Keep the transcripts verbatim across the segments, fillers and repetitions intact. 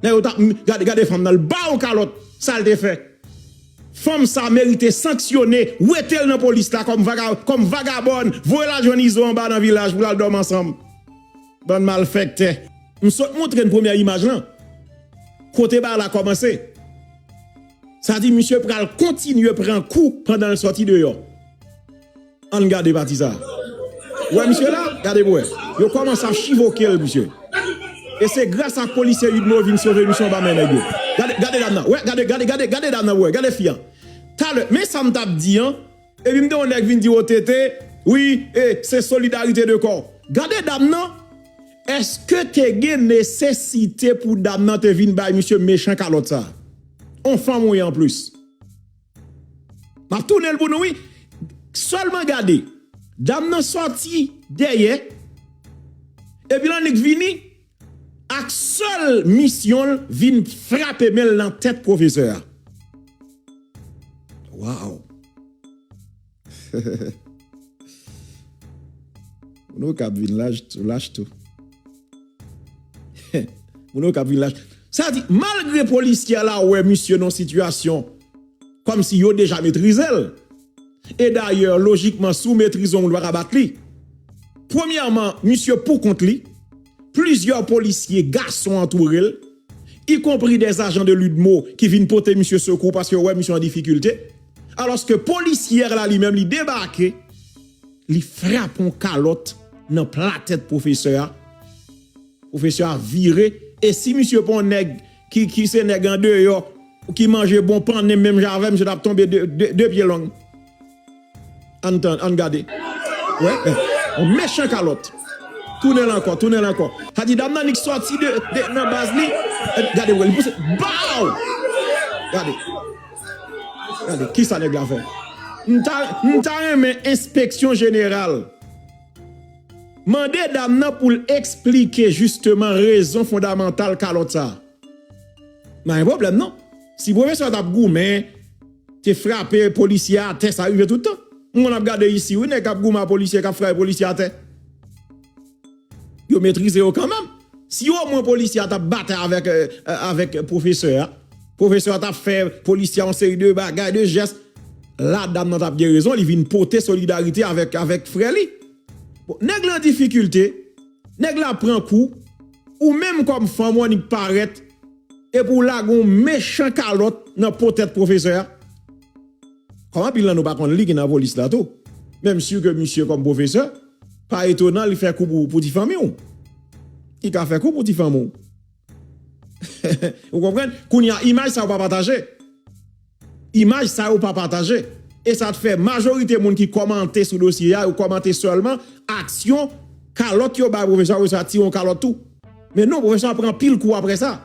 Nèg yo t ap, gade, gade fanm nan, l ba w kalòt, sa l te fè. Fanm sa merite sanksyone, wete l nan polis la kòm vaga, kòm vagabòn, voye l al jwenn Izo anba nan vilaj pou l al dòmi ansanm. Bann malfektè. M sot montre n premyè imaj lan. Kote bagay la kòmanse. Sa di misye pral kontinye pran kou pandan l sòti deyò. Ann gade pati sa. Ou wè misye la? Gade pou wè. Yo kòmanse ap chivoke l, misye. E se gras ak polisye UDMO vin sove misye anba men nèg yo. Gade, gade dam nan. Wè, gade, gade, gade, gade dam nan pou wè. Gade fi an. Talè, men sa m t ap di an. Epi m te yon nèg vin di O T T, wi, e, se solidarite de kò. Gade dam nan. Èske te gen nesesite pou dam nan te vin bay misye mechan kalòt sa? On fanm ou ye anplis. M ap tounen l pou nou, wi. Sèlman gade. Dam nan sòti dèyè. Epi l annik vini ak sèl misyon l vin frape men l nan tèt pwofesè a. Waw. Moun Okap vin lach, lach tou. Moun Okap vin lach. Sa di, malgre polisye a la wè misye nan sitiyasyon kòmsi yo deja metrize l. E dayè, lojikman, si w metrize yon moun, ou pa ka bat li. Premyèman, misye pou kont li. Plizyè polisye gason antoure l, ikonpri dè ajan de l'UDMO ki vin pote misye sekou paske yo wè misye an difikilte. Alòske polisyè la li menm, li debake, li frape yon kalòt nan pla tèt pwofesè a. Pwofesè a vire. E si misye pa yon nèg ki, ki se nèg andeyò, ki manje bon pannen menm jan avè m, misye t ap tonbe de, de, de pye long. Ann tann, ann gade. Wè, yon mechan kalòt. Tounen l ankò, tounen l ankò. Sa di dam nan nik sòti de, de, nan baz li. Gade, wè, li pouse. Baw! Gade. Gade, kisa nèg la fè? M ta, m ta renmen enspeksyon jeneral mande dam nan pou l eksplike jisteman rezon fondamantal kalòt sa. Pa gen pwoblèm, non. Si pwofesè a t ap goumen, te frape polisye a atè, sa rive tout tan. M konn ap gade isi, wi, nèg k ap goumen a polisye, k ap frape polisye atè. Yo metrize yo kanmenm. Si omwen polisye a t ap batay avèk, eh, avèk pwofesè a, pwofesè a t ap fè polisye a yon seri de bagay, de jès, la dam nan t ap gen rezon, li vin pote solidarite avèk, avèk frè li. Bon, nèg la an difikilte, nèg la pran kou, ou menm kòm fanm ou annik parèt, epi w lage yon mechan kalòt nan po tèt pwofesè a. Kòm anpil nan nou pa konn li ki nan polis la tou. Men m si ke misye kòm pwofesè, pa etonan li fè kou pou, pou ti fanmi w. Li ka fè kou pou ti fanmi w. Ou konprann? Kounye a, imaj sa yo pa pataje. Imaj sa yo pa pataje. E sa t fè majorite moun ki kòmante sou dosye a, yo kòmante sèlman aksyon kalòt yo bay pwofesè a, pwofesè a tire yon kalòt tou. Men non, pwofesè a pran anpil kou apre sa.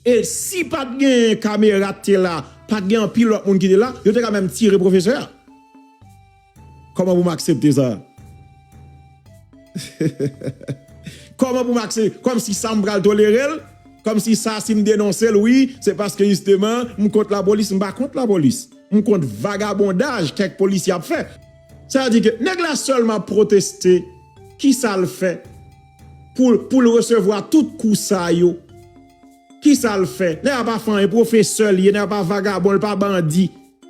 E si pa t gen kamera ki te la, pa t gen anpil lòt moun ki te la, yo te ka menm tire pwofesè a. Kòman pou m aksepte sa? Kòman pou m aksepte? Kòmsi sa m pral tolere l? Kòmsi sa, si m denonse l, wi, se paske jisteman m kont lapolis. M pa kont lapolis. M kont vagabondaj kèk polisye ap fè. Sa vle di ke nèg la sèlman ap pwoteste. Kisa l fè pou, pou l resevwa tout kou sa yo? Kisa l fè? Nèg la pa fè anyen, pwofesè l ye, nèg la pa vagabon, l pa bandi.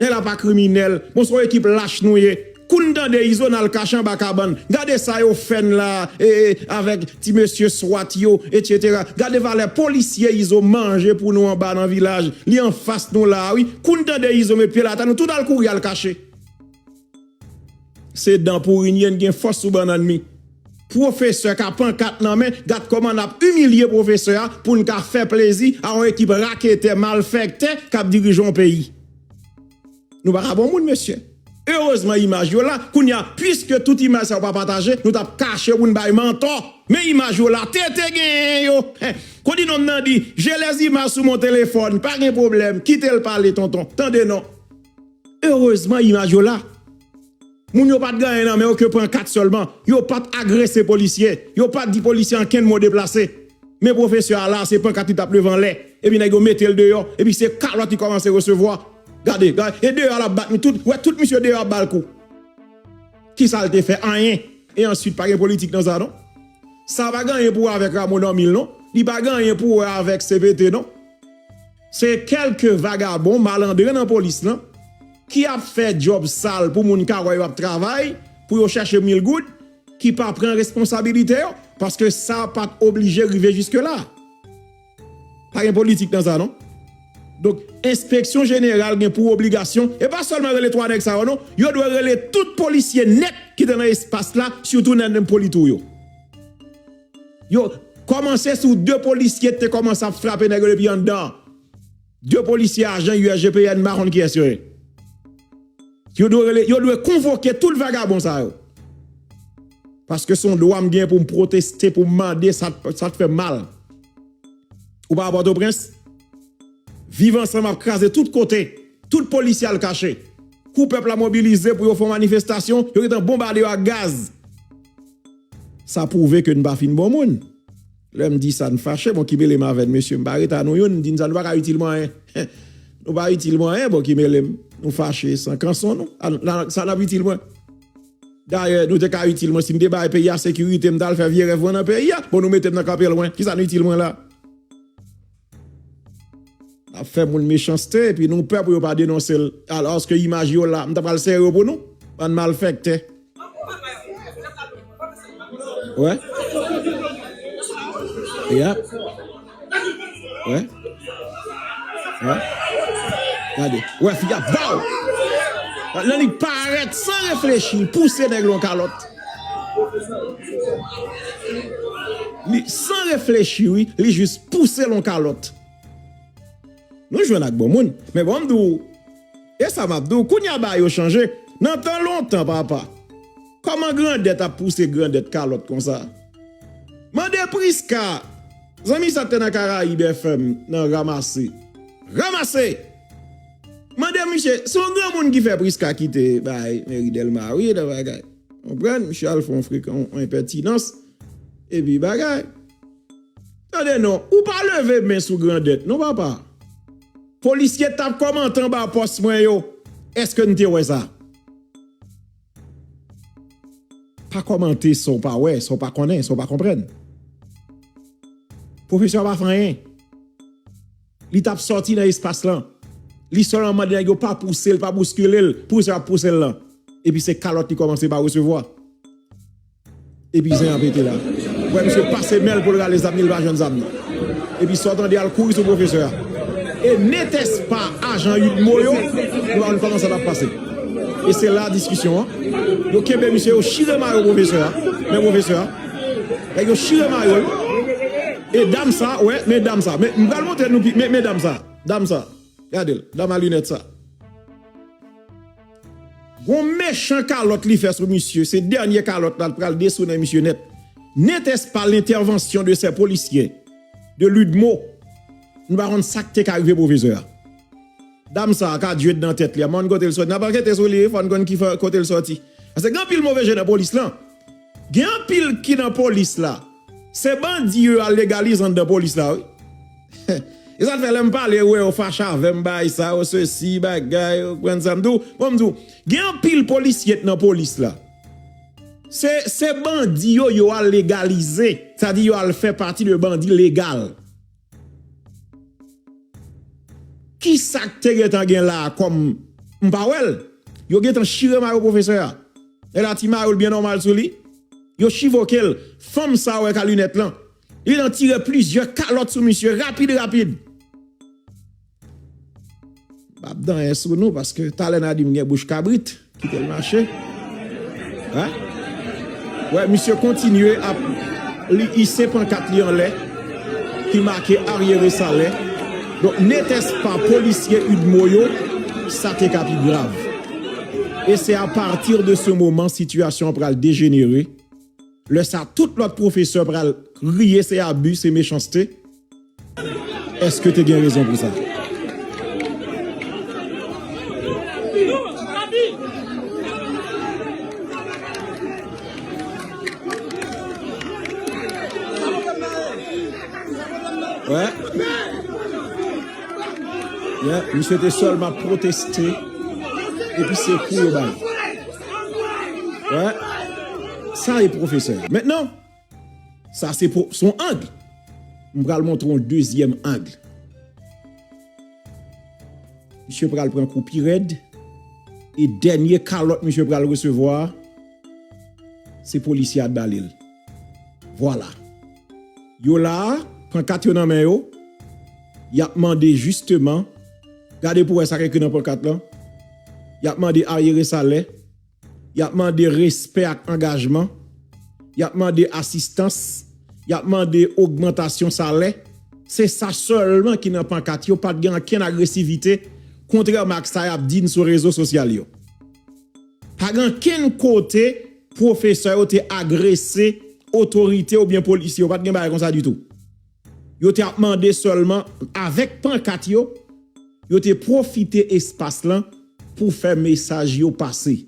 Nèg la pa kriminèl. Bon, se yon ekip lach nou ye. Kou n tande Izo n al kache anba kabann. Gade sa yo fè n la, e, e, avèk ti mesye swat yo, etsetera. Gade valè polisye Izo manje pou nou anba nan vilaj. Li anfas nou la, wi. Kou n tande Izo met pye l atè, nou tout al kouri al kache. Se dan pouri n ye, n gen fòs sou bannann mi. Pwofesè ka pankat nan men, gad kòman n ap imilye pwofesè a pou n ka fè plezi a yon ekip raketè, malfektè k ap dirije yon peyi. Nou pa ka bon moun, mesye. Erezman, imaj yo la. Kounye a, piske tout imaj sa yo pa pataje, nou t ap kache pou n bay mantò. Men imaj yo la, te te genyen yo. Hen. Kou di nonm nan di, j'ai les images sous mon téléphone. Pa gen pwoblèm. Kite l pale, tonton. Tande non. Erezman, imaj yo la. Moun yo pa t gen anyen nan men yo ke pankat sèlman. Yo pa t agrese polisye. Yo pa t di polisye ankenn mo deplase. Men pwofesè a la, se pankat li t ap leve anlè. Epi nèg yo mete l deyò. Epi se kalòt li kòmanse resevwa. Gade, gade. E deyò a l ap bat mi tout. Wè, tout misye deyò ap ba l kou. Kisa l te fè? Anyen. E answit, pa gen politik nan sa, non. Sa pa gen anyen pou wè avèk Rameau Normil, non. Li pa gen anyen pou wè avèk C P T non. Se kèlke vagabon malandren nan polis lan ki ap fè djòb sal pou moun ka wè yo ap travay, pou yo chèche mil goud, ki pa pran responsabilite yo, paske sa pa t oblije rive jiske la. Pa gen politik nan sa non. Donk, enspeksyon jeneral gen pou obligasyon, e pa sèlman rele twa nèg sa yo non, yo dwe rele tout polisye nèt ki te nan espas la, sitou nan, nan polit ou yo. Yo kòmanse sou de polisye ki te kòmanse ap frape nèg yo depi anndan. De polisye ajan U S G P N, m pa konn kiyès yo ye. Yo dwe rele, yo dwe konvoke tout vagabon sa yo. Paske se yon dwa m gen pou m pwoteste, pou m mande sa, sa k fè m mal. Ou pa wè Pòtoprens? Viv Ansanm ap kraze tout kote. Tout polisye al kache. Kou pèp la mobilize pou yo fè yon manifestasyon, yo gentan bonbade yo ak gaz. Sa pwouve ke n pa fin bon moun. Lè m di sa, n fache, bon, ki mele m avè n, mesye, m pa rete a nou youn, m di n sa, nou pa ka itil mwen anyen. Nou pa itil mwen anyen, bon, ki mele m. Nou fache san kanson nou. A, la, sa n ap itil mwen. Dayè, nou te ka itil mwen si m te bay peyi a sekirite, m t al fè vye rèv mwen nan peyi a. Bon, nou mete m nan kanpe lwen. Kisa nou itil mwen la? N ap fè moun mechanste, epi nou pè pou yo pa denonse l. Alòske imaj yo la, m ta pral sere yo pou nou. Bann malfektè. Wè. Yep. Wè. Wè. Gade. Wè, fi a baw. Lè li parèt san reflechi, pouse nèg l yon kalòt. Li, san reflechi, wi, li jis pouse l yon kalòt. Nou jwenn ak bon moun. Men bon, m di w, e sa m ap di w, kounye a bagay yo chanje. Nan tan lontan, papa, kòman grandèt ap pouse grandèt kalòt konsa? Mande Priska, zanmi sa k te nan Karayib F M, nan Ranmase. Ranmase! Mande misye, se yon granmoun ki fè Priska kite bay Meri Dèlma, wi, nan bagay. Konprann? Misye al fè yon frekan, yon enpètinans. Epi bagay. Tande non, ou pa leve men sou grandèt, non, papa. Polisye t ap kòmante anba pòs mwen yo. Èske n te wè sa? Pa kòmante sa w pa wè, sa w pa konnen, sa w pa konprann. Pwofesè a pa fè anyen. Li t ap sòti nan espas lan. Li sèlman mande nèg yo pa pouse l, pa bouskile l, pou sa y ap pouse l lan. Epi se kalòt li kòmanse pa resevwa. Epi zen an pete la. Ou wè misye pase men l pou l rale zam li, li pa jwenn zam li. Epi sa w tande al kouri sou pwofesè a. E netèspa ajan UDMO yo, nou pa konn kòman sa t ap pase. E se la diskisyon an. Yo kenbe misye, yo chire mayo pwofesè a. Men pwofesè a. Nèg yo chire mayo l. E dam sa, wè, men dam sa. Men, m pral montre nou pi, men, men dam sa. Dam sa. Gade l. Dam a linèt sa. Gon mechan kalòt li fè sou misye. Se dènye kalòt la, l pral desounen misye nèt. N'était-ce pas l'intervention de ces policiers de l'UDMO? Nou pa konn sa k te ka rive pwofesè a. Dam sa a ka djed nan tèt li a. M pa konn kote l sòti. N ap ankete sou li, wi, fò n konn ki fè, kote l sòti. Paske gen anpil move je nan polis lan. Gen anpil ki nan polis la. Se bandi yo al legalize anndan polis la, wi. E sa k fè lè m pale, wè, yo fache avè m, bay sa, yo sesi, bagay, yo pran sa m di w. Bon, m di w, gen anpil polisye k nan polis la. Se, se bandi yo, yo al legalize. Sa di yo al fè pati de bandi legal. Kisa k te gentan gen la a kòm m pa wè l? Yo gentan chire mayo pwofesè a. Nèg la ti mayo l byen nòmal sou li. Yo chivoke l. Fanm sa wè ka linèt lan. Li gentan tire plizyè kalòt sou misye rapid rapid. M ap danyen sou nou paske talè n a di m gen bouch kabrit. Kite l mache. Wè? Wè, misye kontinye ap li ise pankat li anlè ki make aryere salè. Donk, n'était-ce pas polisye UDMO yo, sa te ka pi grav. E se a pati de se moman sitiyasyon an pral dejenere. Lè sa, tout lòt pwofesè pral kriye se abi, se mechanste. Èske te gen rezon pou sa? Wè. Wè, misye te sèlman pwoteste. Epi se kou yo bay. Wè. Sa e pwofesè. Mentnan, Sa se pou, se yon ang. M pral montre yon dezyèm ang. Misye pral pran kou pi rèd. E dènye kalòt misye pral resevwa, se polisye a t ba li l. Vwala. Yo la a, pankat yo nan men yo. Y ap mande jisteman, gade pou wè sa k ekri nan pankat lan. Y ap mande aryere salè. Y ap mande respè ak angajman. Y ap mande asistans. Y ap mande ogmantasyon salè. Se sa sèlman ki nan pankat yo, pa t gen ankenn agresivite, kontrèman ak sa y ap di n sou rezo sosyal yo. Pa gen ankenn kote pwofesè yo te agrese otorite oubyen polisye yo, pa t gen bagay konsa ditou. Yo te ap mande sèlman, avèk pankat yo, yo te pwofite espas lan pou fè mesaj yo pase.